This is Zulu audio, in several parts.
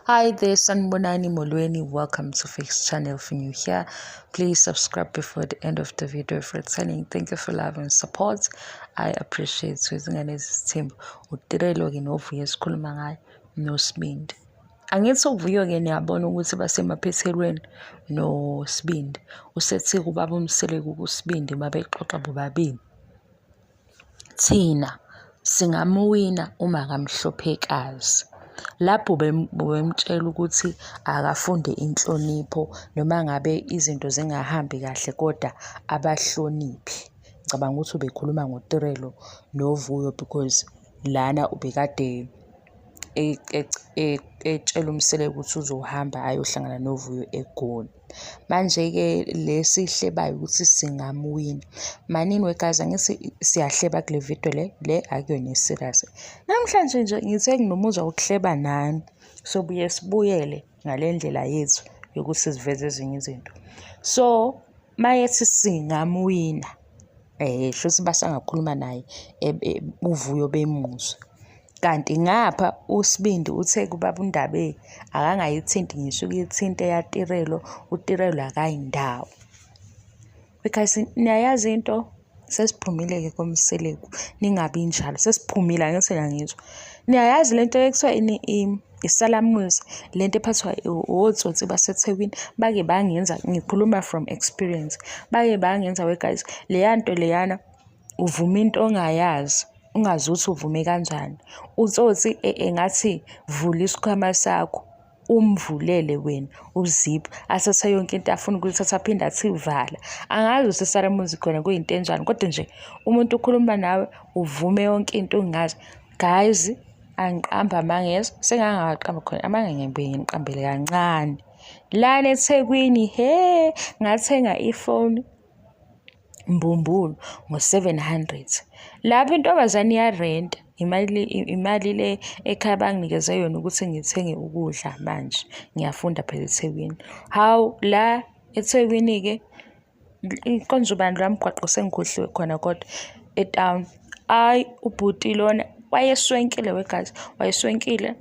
Hi there, Sanibonani Molweni. Welcome to Fix Channel. If you're new here, please subscribe before the end of the video. If returning, thank you for love and support. I appreciate. So izingane ezisithembu uTirelo-ke noVuyo esikhuluma ngayo noSibindi. Angithi uVuyo-ke niyabona ukuthi basemaphethelweni noSibindi. Usethi kubaba uMseleku kuSibindi babexoxa bobabili. Thina singamuwina uma kamhlophekazi. Lapho ubemtshela ukuthi akafunde inhlonipho noma ngabe izinto zingahambi kahle kodwa abahloniphe. Ngicabanga ukuthi ubekhuluma ngoTirelo noVuyo because lana ubekade etshela uMseleku ukuthi uzohamba ayohlangana noVuyo eGoli. Manje-ke le siyihlebayo ukuthi singamuwina. Manini we guys, angithi siyahleba kule video le, le akuyona e-serious. Namhlanje nje ngithe nginomuzwa wokuhleba nani, sobuye sibuyele ngale ndlela yethu yokuthi siveze ezinye izinto. So, mayethi singamuwina, shuthi basangakhuluma naye uVuyo bemuzwe. Kanti ngapha uSibindi uthe kubaba uNdabeni akangayithinti ngisho ukuyithinta eyaTirelo, uTirelo akayi ndawo. Because niyayazi into sesiphumile-ke koMseleku, ningabi njalo, sesiphumile angithi niyangizwa. Niyayazi le nto ekuthiwa isalamuzi, le nto ephathwa otsotsi baseThekwini, bake bangenza, ngikhuluma from experience, bake bangenza we guys, leya nto leyana uvuma into ongayazi, ungazi ukuthi uvume kanjani. Utsotsi engathi vula isikhwama sakho, umvulele wena uziphu, athathe yonke into afuna ukuyithatha aphinde athi vala. Angazi ukuthi isalamuzi khona kuyinto enjani, kodwa nje umuntu ukhuluma nawe uvume yonke into ungazi. Guys, angiqambi amanga yezwa, sengangawaqamba khona amanga ngibuye nginiqambele kancane. Lana eThekwini, he, ngathenga ifoni mbumbulu ngo-700. Lapho intombazane iyarenta, imali imali le ekhaya banginikeze yona ukuthi ngithenge ukudla manje. Ngiyafunda phela eThekwini. Hawu, la eThekwini-ke inkonzo ubani loya mgwaqo sengikhohliwe khona kodwa e-town. Hhayi ubhuti lona wayeswenkile we guys, wayeswenkile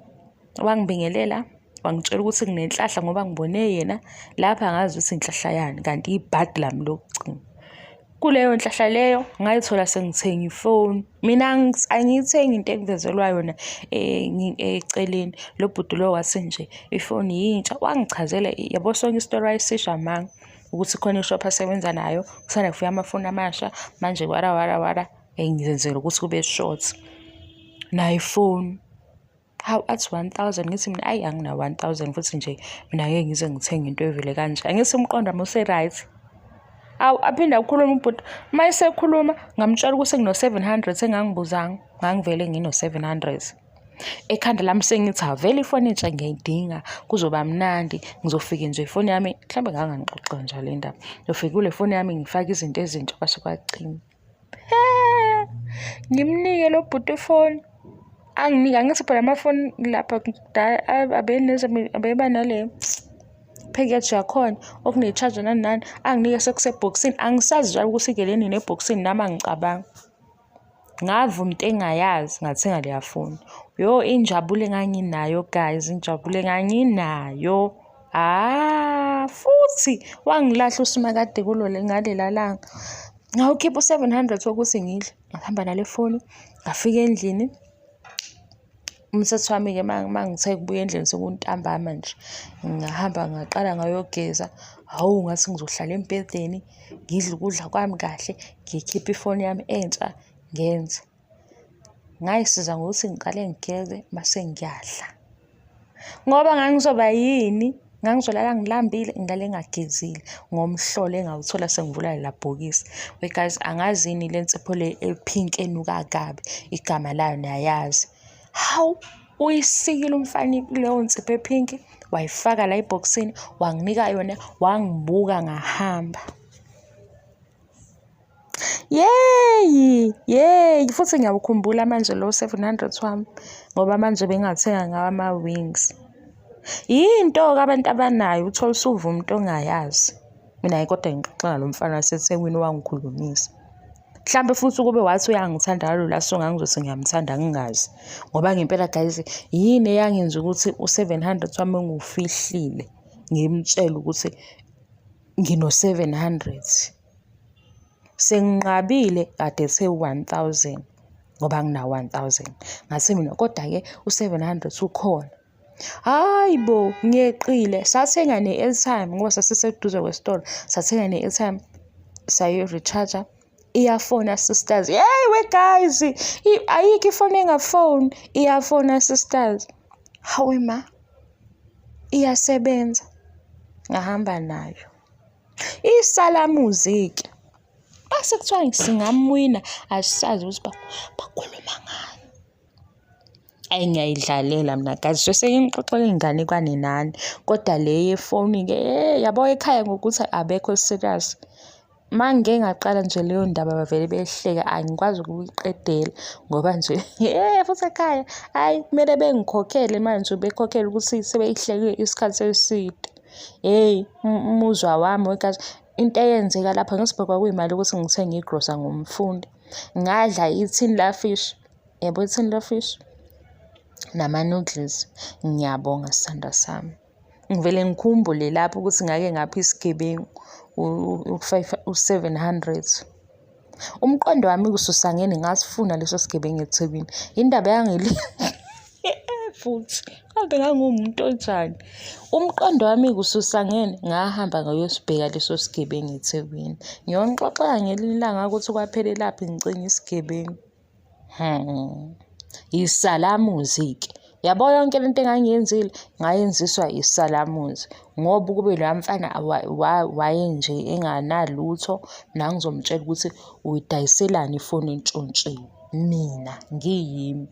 wangibingelela wangitshela ukuthi nginenhlahla ngoba ngibone yena lapha angazi ukuthi inhlahla yani kanti ibhadi lami lokugcina. Kuleyo nhlahla leyo ngayithola sengithenga ifoni. Mina angiyithengi into engivezelwa yona eceleni. Lo bhuti lo wathi nje ifoni yintsha wangichazela yabo sonke isitori wayesisho amanga ukuthi khona ishophu asebenza nayo kusanda kufika amafoni amasha manje wara wara wara ngizenzela ukuthi kube short. Nayo ifoni. Hawu athi 1000 ngithi mina ayi angina 1000 futhi nje mina ngeke ngize ngithenge into evele kanje. Angithi umqondo wami use-right. Awu aphinde akhulume ubhuti. Uma esekhuluma ngamtshela ukuthi ngino-700 engangibuzanga. Ngangivele ngino-700. Ekhanda lami sengithi avele ifoni entsha ngiyayidinga kuzoba mnandi ngizofike nje ifoni yami mhlawumbe ngangangixoxa nje le ndaba. Ngizofika kule foni yami ngifake izinto ezintsha kwase kwacima. Ngimnike lo bhuti ifoni anginike angithi phela amafoni lapha kudala abeba nale package yakhona okune-charger nani nani anginike sekusebhokisini angisazi njalo ukuthi ingene nini ebhokisini nami angicabangi. Ngavuma into engingayazi ngathenga leya foni. Yo injabulo enganginayo guys, injabulo enganginayo. Ah, futhi wangilahla uSimakade kulo ngalela langa. Ngawukhipha u-700 wokuthi ngidle. Ngahamba nale foni, ngafika endlini. Umthetho wami-ke uma ngithe kubuya endlini sekuntambama nje, ngahamba ngaqala ngayogeza. Hawu, ngathi ngizohlala embhedeni, ngidle ukudla kwami kahle, ngikhiphe ifoni yami entsha ngenze. Ngayisiza ngokuthi ngiqale ngigeze mase ngiyadla. Ngoba ngangizoba yini? Ngangizolala ngilambile, ngilale ngingagezile ngomhlolo engawuthola sengivula lela bhokisi. We guys, angazi yini le nsipho le e-pink enuka kabi, igama layo niyayazi. Hawu, uyisikile umfana leyo nsipho e-pink, wayifaka la ebhokisini, wanginika yona, wangibuka ngahamba. Yeyi, yeyi, futhi ngiyawukhumbula manje lo 700 wami ngoba manje bengingathenga ngawo ama-wings. Yinto-ke abantu abanayo uthole usuvuma into ongayazi. Mina hhayi kodwa ngixoxa nalo mfana waseThekwini wangikhulumisa. Mhlampe futhi ukube wathi uyangithanda ngalolu suku ngangizothi ngiyamthanda ngingazi. Ngoba ngempela guys, yini eyangenza ukuthi u-700 wami ngiwufihlile ngimtshele ukuthi ngino-700. Senginqabile kade ethe 1000 ngoba nginawo 1000. Ngathi mina kodwa-ke u-700 ukhona. Hhayi bo, ngiyeqile. Sathenga ne-airtime ngoba sasiseduze kwesitolo. Sathenga ne-airtime sayi-recharge-a. Iyafona sisters. Yeyi we guys, ayikho ifoni engafoni. Iyafona sisters. Hawe ma, iyasebenza. Ngahamba nayo. Isalamuzi-ke. Mase kuthiwa singamwina asisazi ukuthi bakhuluma ngani. Ayi ngiyayidlalela mina guys, suke nginixoxela iy'nganekwane nani. Kodwa le yefoni-ke yabo ekhaya ngokuthi abekho serious. Uma ngike ngaqala nje leyo ndaba bavele behleke, angikwazi ukuyiqedela ngoba nje futhi ekhaya hhayi kumele bengikhokhele manje bekhokhele ukuthi sebeyihleke isikhathi eside. Hheyi umuzwa wami wegazi, into eyenzeka lapha ngithi kwakuyimali yokuthi ngithenge igrosa ngomfundi. Ngadla ithini la-fish. Yabo ithini le-fish nama-noodles. Ngiyabonga sithandwa sami. Ngivele ngikhumbule lapho ukuthi ngake ngapha isigebengu u-700. Umqondo wami ususangene ngasifuna leso sigebengu eThekwini. Indaba futhi kambe ngangiwumuntu onjani. Umqondo wami ususangene ngahamba ngayosibheka leso sigebengu eThekwini. Ngiyonixoxela ngelinye ilanga ukuthi kwaphelelaphi ngicinga isigebengu. Isalamuzi-ke. Yabo yonke lento engangiyenzile ngayenziswa isalamuzi ngoba ukube loya mfana wayenje enganalutho mina ngizomtshela ukuthi uyidayiselani ifoni entshontshiwe. Mina ngiyimi.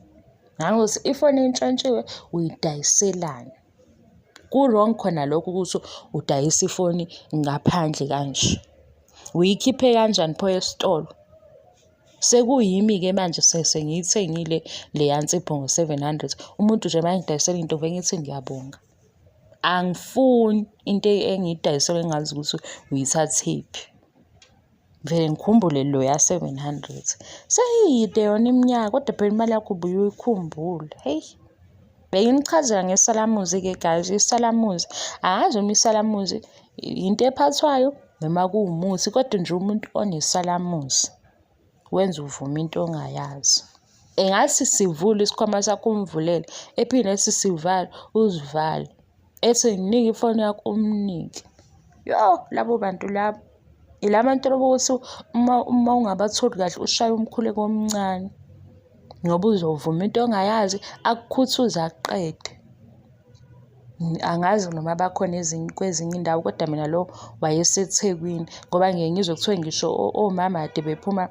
Ngangizothi ifoni entshontshiwe uyidayiselani? Ku-wrong khona lokho ukuthi udayisa ifoni ngaphandle kanje. Uyikhiphe kanjani pho esitolo? Sekuyimi-ke manje sengiyithengile leya nsipho ngo-700. Umuntu nje uma engidayisela into vele ngithi ngiyabonga. Angifuni into engiyidayiselwa engingazi ukuthi uyithathephi. Ngivele ngikhumbule loya 700. Seyiyide yona iminyaka kodwa phela imali yakho ubuye uyikhumbule, hheyi. Benginichazela ngesalamuzi-ke guys, isalamuzi. Angazi noma isalamuzi into ephathwayo noma kuwumuthi kodwa nje umuntu onesalamuzi wenza uvume into ongayazi. Engathi sivule isikhwama sakho umvulele, ephinde ethi sivale uzivale, ethi nginike ifoni yakho umnike. Yo, labo bantu labo. Ila bantu labo ukuthi uma ungabatholi kahle ushaye umkhuleko omncane ngoba uzovuma into ongayazi akukhuthuze akuqede. Angazi noma bakhona ezinye kwezinye iy'ndawo kodwa mina lo wayeseThekwini ngoba ngiye ngizwe kuthiwe ngisho omama kade bephuma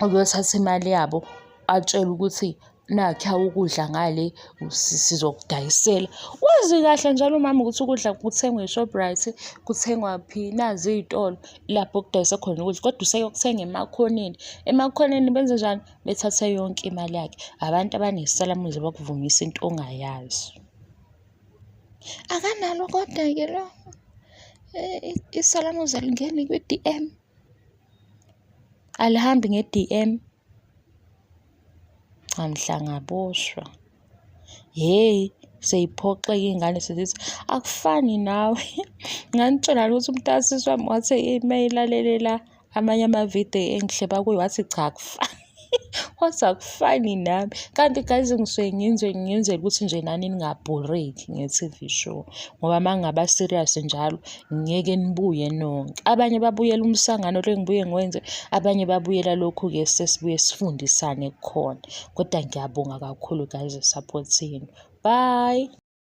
ukuyothatha imali yabo atshelwe ukuthi nakhuya ukudla ngale sizokudayisela. Wazi kahle njalo umama ukuthi ukudla kuthengwa e-Shoprite, kuthengwa phi, nazi iy'tolo lapho okudayiswa khona ukudla kodwa useyokuthenga emakhoneni. Emakhoneni benzenjani? Bethathe yonke imali yakhe. Abantu abanesalamuzi bakuvumisa into ongayazi. Akanalo kodwa-ke lo isalamuzi alingeni kwi-D_M. Alihambi nge-D_M. Cha mhla ngaboshwa. Hheyi seyiphoxeka iy'ngane sezithi akufani nawe. Nganitshela ukuthi umntakasisi wami wathi uma elalele la amanye amavidiyo engihleba kuye wathi cha akufani. Wathi akufani nami. Kanti guys ngisuke ngenze ngenzela ukuthi nje nani ningabhoreki nge-T_V show. Ngoba uma ngingaba serious njalo ngeke nibuye nonke. Abanye babuyela umsangano lo engibuye ngiwenze, abanye babuyela lokhu-ke sesibuye sifundisane kukhona. Kodwa ngiyabonga kakhulu guys support yenu. Bye.